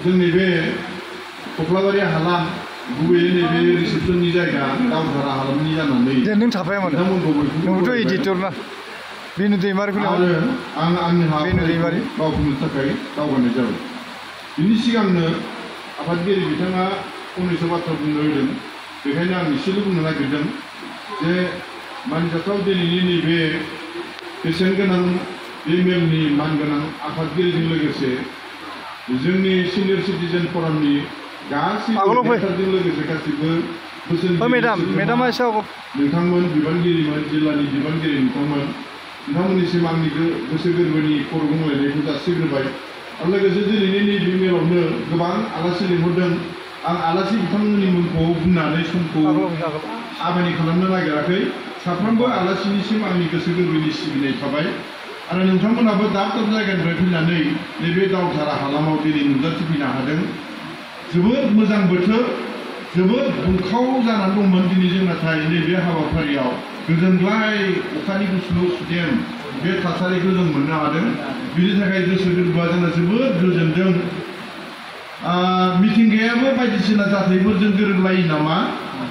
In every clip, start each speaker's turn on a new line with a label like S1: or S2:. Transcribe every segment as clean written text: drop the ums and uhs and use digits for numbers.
S1: जोंनि बे कख्लाबारि हालाम गुबैयै नैबे रिसेपसननि जायगा दावधारा हालामनि जानानै
S2: नों थाफायामोन नोंबोथ' एडिटर ना बेनु दैमारिखौ
S1: आरो आं आंनि हाबाफारिखौ मावफुंनो थाखाय दावगानाय जाबाय। बिनि सिगांनो आफादगिरि बिथाङा फंनैसो बाथ्रा बुंनो होदों, बेखायनो आं एसेल' बुंनो नागिरदों जे मानजाथाव दिनैनि नैबे बेसेन गोनां बे मेलनि मानगोनां आफादगिरिजों लोगोसे जोंनि सिनियर सिटिजेन फरामनि गासिबो नेताजों लोगोसे गासिबो नोंथांमोन बिबानगिरिमोन, जिल्लानि बिबानगिरि नोंथांमोननिसिम आंनि गोसो गोरबोनि खर' बुंलायनायखौ जासिग्रोबाय। आरो लोगोसे दिनैनि नैबे मेलावनो गोबां आलासि लिंहरदों। आं आलासि बिथांमोननि मुंखौ बुंनानै समखौ आबानि खालामनो नागिराखै। साफ्रोमबो आलासिनिसिम आंनि गोसो गोरबोनि सिबिनाय थाबाय। आरो नोंथांमोनाबो दाब दाब जायगानिफ्राय फैनानै नैबे दावधारा हालामाव दिनै नुजाथिफैनो हादों। जोबोद मोजां बोथोर, जोबोद दुंखाव जानानै दंमोन दिनै जों, नाथाय नैबे हाबाफारियाव गोजोनग्लाय अखानि गुसु सुदेम बे थासारिखौ जों मोननो हादों। बिनि थाखाय गोसो गोरबोआ जोंना जोबोद गोजोनदों। मिथिंगायाबो बायदिसिना जाथायफोरजों गोरोबलायो नामा,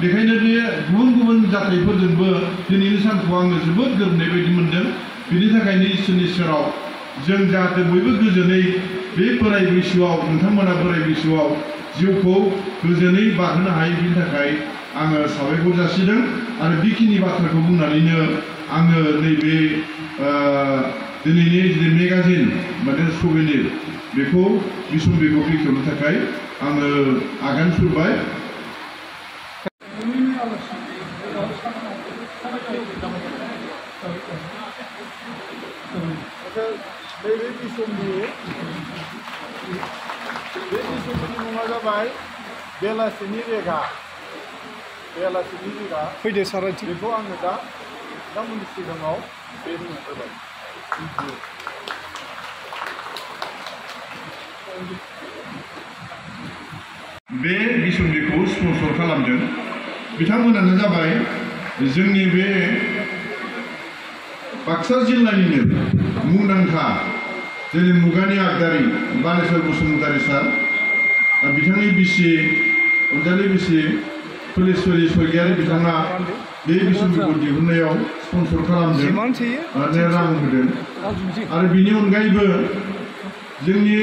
S1: बेखायनो बे गुबुन गुबुन जाथायफोरजोंबो दिनैनि सानखौ आङो जोबोद गोरोबनाय बायदि मोनदों। बिनि थाखायनो इसोरनि सेराव जों जाहाथे बयबो गोजोनै बे बोराय बैसोआव, नोंथांमोना बोराय बैसोआव जिउखौ गोजोनै बारहोनो हायो, बिनि थाखाय आङो साबायखर जासिदों। आरो बेखिनि बाथ्राखौ बुंनानैनो आङो नैबे दिनैनि जे मेगाजिन माने सुभेनिर बेखौ बिसम्बिखौ बेखेवनो थाखाय आङो आगान सुरबाय। नैबे बिसम्बिनि मुङा जाबाय बेलासिनि रेगा। फैदो सारायथि बेखौ आङो दा नोंथांमोननि सिगाङाव बे होबाय। बे बिसम्बिखौ स्पन्सर खालामदों बिथांमोनानो जाबाय जोंनि बे बाक्सा जिल्लानिनो मुंदांखा जोंनि मुगानि आगदारि बानेश्वर बसुमतारी सार, बिथांनि बिसि अनजालि बिसि फुलेश्वरी स्वरगियारि बिथाङा बे बिसम्बिखौ दिहुननायाव स्पन्सर खालामदों आरो रां होदों। आरो बिनि अनगायैबो जोंनि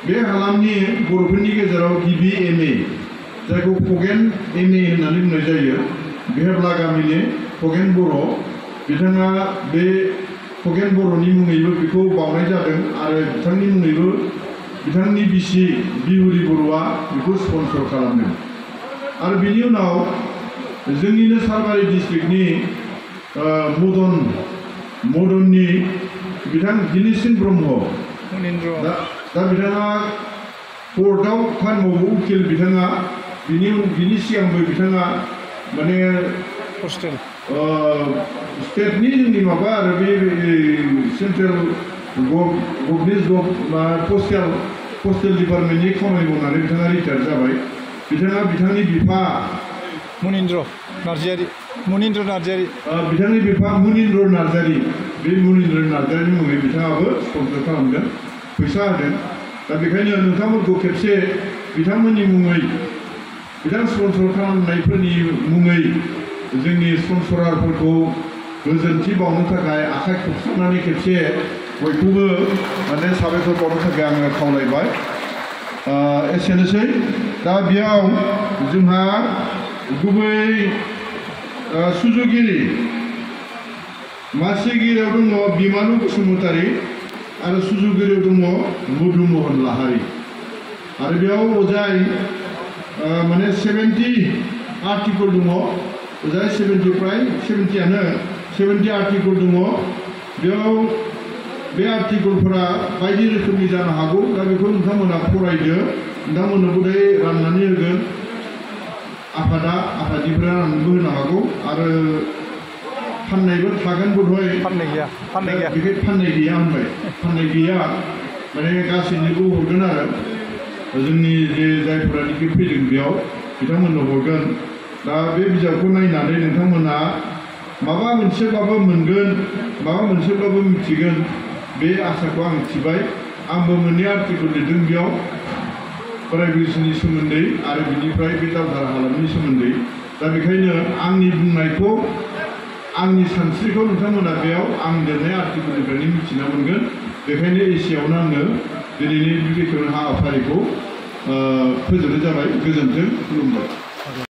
S1: बे हालामनि बर'फोरनि गेजेराव गिबि MA जायखौ खगेन MA होननानै बुंनाय जायो, बेहेरला गामिनि खगेन बर', बिथाङा बे खगेन बर'नि मुङैबो बेखौ बावनाय जादों। आरो बिथांनि मुङैबो बिथांनि बिसि बिहुरि बर'आ बेखौ स्पन्सर खालामदों। आरो बिनि उनाव जोंनिनो सालबारि डिस्ट्रिक्टनि मदननि बिथां दिनेशसिं ब्रह्म, दा बिथाङा कर्टआव खामानि मावो, उकिल बिथाङा। बिनि सिगांबो बिथाङा माने स्टेटनि जोंनि माबा आरो बे सेन्ट्रेल गभर्नमेन्ट पस्टेल डिपार्टमेन्टनि खामानि मावनानै बिथाङा रिटायार जाबाय। बिथाङा बिथांनि बिफा मुनिन्द्र नार्जारि, बिथांनि बिफा मुनिन्द्र नार्जारि, बे मुनिन्द्र नार्जारिनि मुङै बिथाङाबो स्पन्सर खालामदों, फैसा होदों। दा बेखायनो नोंथांमोनखौ खेबसे बिथांमोननि मुङै, बिथां स्पन्सर खालामनायफोरनि मुङै जोंनि स्पन्सरारफोरखौ गोजोनथि बावनो थाखाय आखाइ खबस्रांनानै खेबसे बयखौबो माने साबायखर बावनो थाखाय आङो खावलायबाय। एसेनोसै। दा बेयाव जोंहा गुबै सुजुगिरि मासिगिरियाव दङ बिमानु बसुमतारी आरो सुजुगिरियाव दङ मधुमोहन लाहारी। आरो बेयाव जाय माने 70 आर्टिकल दङ, जाय 70 आर्टिकल दङ। बेयाव बे आर्टिकलफोरा बायदि रोखोमनि जानो हागौ। दा बेखौ नोंथांमोना फरायदो, नोंथांमोननो बोरै राननानै होगोन, आफादिफ्रा राननोबो होनो हागौ। आरो फाननायबो थागोन बोधय, फाननाय गैया होनबाय, फाननाय गैया माने गासैनोबो हरगोन आरो जोंनि जे जायफोरानोखि फैदों बेयाव बिथांमोननो हरगोन। दा बे बिजाबखौ नायनानै नोंथांमोना माबा मोनसेब्लाबो मोनगोन, माबा मोनसेब्लाबो मिथिगोन, बे आसाखौ आं थिबाय। आंबो मोननै आर्टिकल लिरदों बेयाव। बोराय बैसोनि सोमोन्दै आरो बिनिफ्राय बे दावधारा हालामनि सोमोन्दै दा बेखायनो आंनि बुंनायखौ आंनि सानस्रिखौ नोंथांमोना बेयाव आं लिरनाय आर्टिकेलनिफ्रायनो मिथिना मोनगोन बेखायनो एसेयावनो आङो दिनैनि बेखेवनाय हाबाफारिखौ फोजोबनाय जाबाय गोजोन्थों खुलुमबाय।